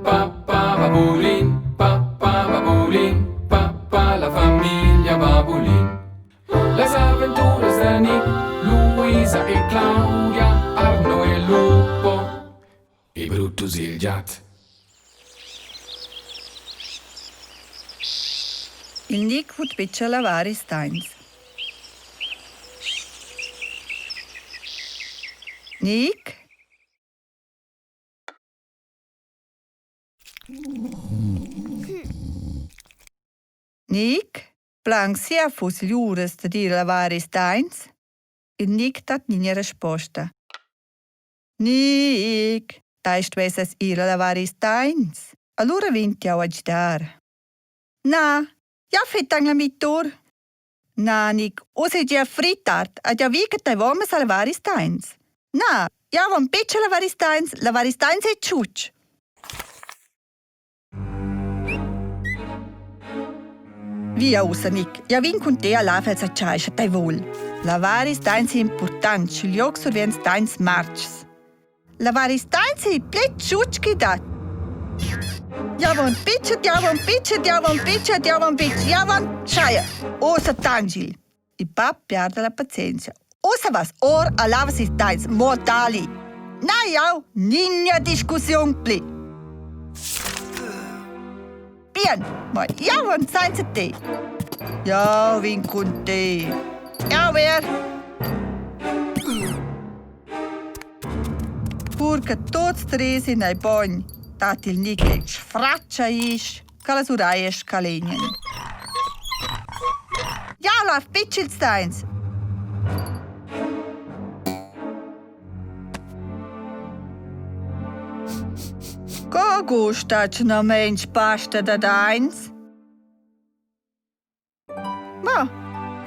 pa pa babulin, pa pa babulin, pa pa la famiglia babulin. Las aventuras da Nick, Luisa e Claudia, Arno e Lupo e Brutus il giat. Il Nick vut betg lavar ils daints. Nick? Nick? Plan sia fuss l'uras dad ir a lavar ils daints? Il Nick dat nigna resposta. Nick, tai stuessas ir a lavar ils daints. Allura vegn jau a gidar. Na, jau fet anc la mitur. Na, Nick, uss è gia fri tard ed jau vi che tai vomas a lavar ils daints. Na, jau vom betg a lavar ils daints, lavar ils daints è tschutg. Via ussa, Nick, jau vegn cun te a lavar els a chai, sche tai vul. Lavar ils daints è important, schiglioc survegns daints martschs. Lavar ils daints è il pli tschutg ch'i dat. Jau vom pitschet, jau vom pitschet, jau vom pitschet, jau vom pitschet, jau vom schaia. Ussa tangil. Il bab piarda la pazienza. Ussa vas or a lavas ils daints, mortali. Na jau, nigna discussiun pli. Bien, ma jau vom senza te. Jau vin cun te. Jau ver. Cur che tuts treis in ei bogn, dat il Nichel sfratscha isch che las uraias scalegnan. Jau lav betg ils daints. Co gusta atgnamain pasta da daints? Ma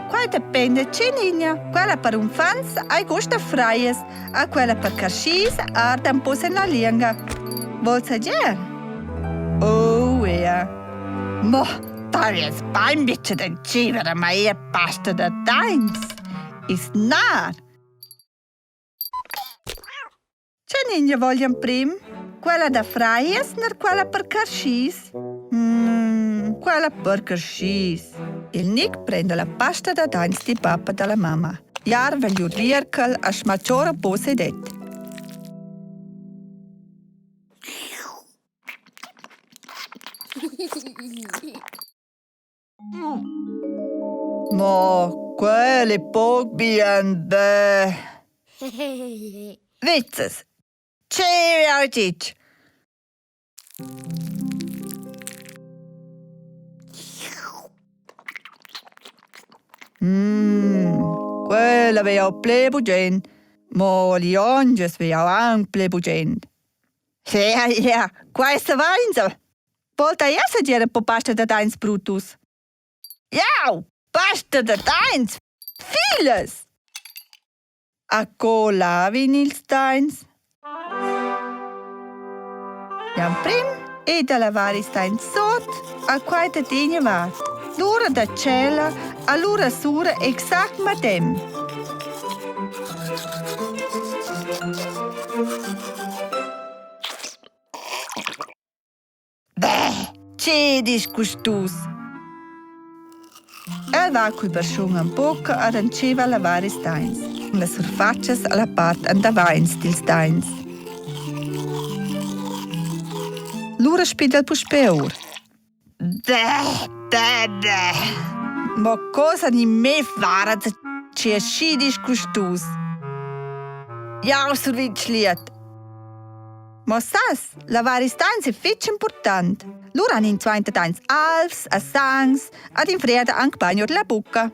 quai dependa tgenina. Quella per uffants hai gust da frajas, a quella per carschis arda ün po sen la liunga. Voul sager? Oh ea. Mo, taglias bain bice d'entscheiver a mair pasta da daints. Is nar. Tgenina vogl emprim? Quella da frajas ner quella per carschis? Mm, quella per carschis. Il Nick prenda la pasta da daints di bap e dalla mamma. Jarva giu vierchel a schmatschora pos e det. Mo quel è poc bien be. Vizzas, che hai ditg? Mm, quella vei jau ple bugen, mo liongias vei jau anc ple bugen. Ja, ja, quai savainsa. Volta esser dir po pasta da daints Brutus. Jau, pasta da daints! Filas! A co lavin ils daints? L'emprim è da lavar ils daints sot, a quai da tegna vart. Lura da tschella, alura sura exact madem. Beh, che disgustus! El va cul barschun en bucca ed entscheiva a lavar ils daints, las surfatschas alla part endavains dils daints. Lura spida el puspei or. Beh, beh, beh! Mo cosa ni me far che aschi disgustus? Jau survegn schliet. Mo sas, lavar ils daints è fitg impurtant. Lura han ins suenter daints alvs, a sangs, ad in freda anc bagn ord la bucca.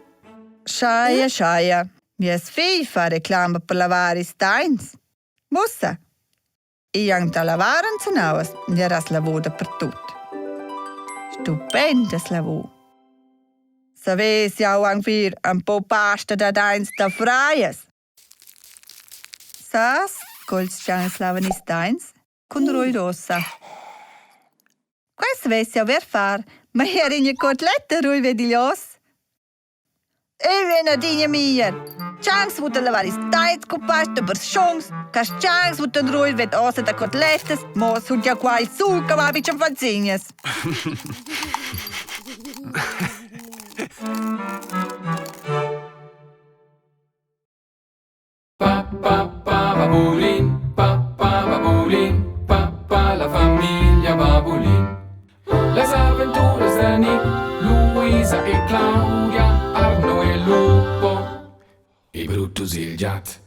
Schaia, schaia, mies figl fa reclama per lavar ils daints. Mussa, i anc da lavar enzanauas, gnaràs lavur dapertut. Stupendas lavur. Savess jau anc vir ün po pasta da daints da frajas? Sas, co'ls chans lavan ils daints? Cun rui rossa. Quai savess jau ver far, ma er ina cotletta rui vediglios. Eu vegn adina meglier. Chans vutan lavar ils daints cun pasta per schungs, caschans vutan ruir ved ossa da cotlettas, mo sun già qua il sul che va bitschan fanzignas. Pa pa pa babulin, pa pa babulin, pa pa la famiglia Babulin. Las aventuras da Nick, Luisa e Claudia, Arno e Lupo e Brutus il giat.